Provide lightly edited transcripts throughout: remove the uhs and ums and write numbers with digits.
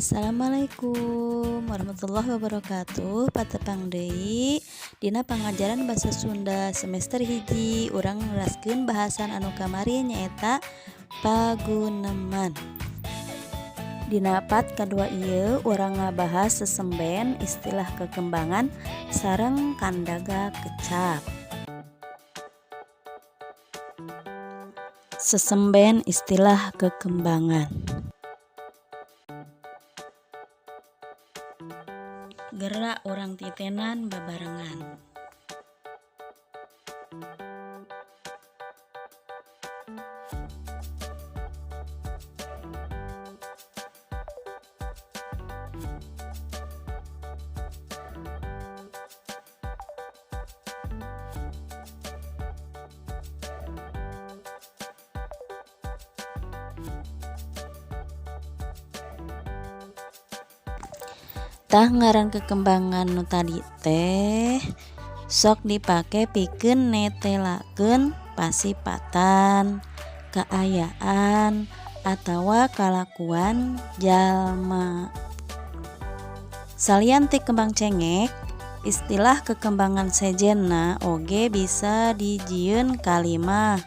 Assalamualaikum warahmatullahi wabarakatuh. Patepang deui dina pangajaran basa Sunda semester 1, urang neraskeun bahasan anu kamari, nyaeta paguneman. Dina part kadua ieu urang ngabahas sesemben istilah kekembangan sareng kandaga kecap. Sesemben istilah kekembangan. Gerak urang titenan babarengan. Tah, ngaran kekembangan nu tadi teh sok dipake pikeun netelakeun pasipatan, kaayaan, atawa kalakuan jalma. Salian ti kembang cengek, istilah kekembangan sejenna oge bisa dijieun kalimah.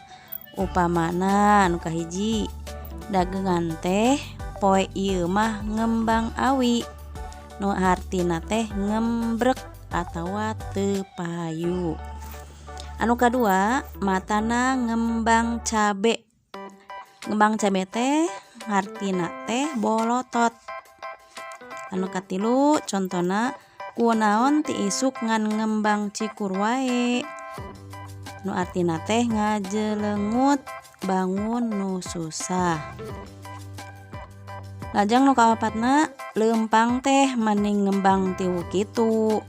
Upamana anu kahiji, dagangan teh poe ieu mah ngembang awi, nu hartina teh ngembrek atawa teu payu. Anu kadua, matana ngembang cabe. Ngembang cabe teh hartina teh bolotot. Anu katilu, contona, kunaon ti isuk ngan ngembang cikur wae, nu artina teh ngajelengut bangun nu susah. Lajeng nu kaopatna, leumpang teh meni ngembang tiwu kitu,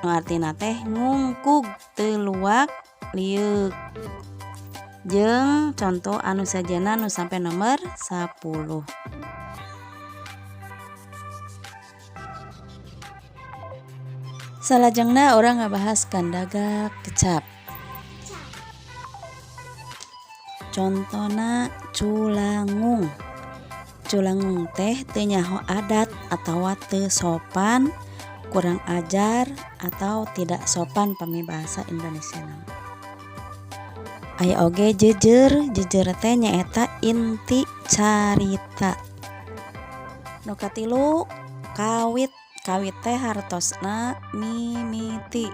nu artina teh ngungkug teu luak lieuk. Jeung conto anu sejenna nu sampe nomer 10. Salajengna urang ngabahas kandaga kecap. Contona, culangung. Culangung teh teu nyaho adat atawa teu sopan, kurang ajar atau tidak sopan pami bahasa Indonesia. Aya oge jeujeur. Jeujeur teh nyaeta inti carita. Nu katilu, kawit. Kawit teh hartosna mimiti.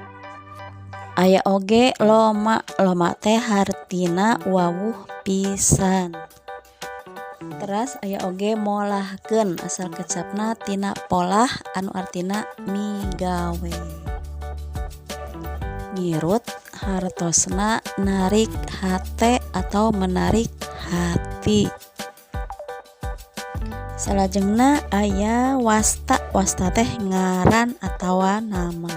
Aya oge loma. Loma teh hartina wawuh pisan. Teras aya oge molahkeun, asal kecapna tina polah anu artina migawe. Ngirut hartosna narik hate atau menarik hati. Salajengna aya wasta. Wasta teh ngaran atawa nama.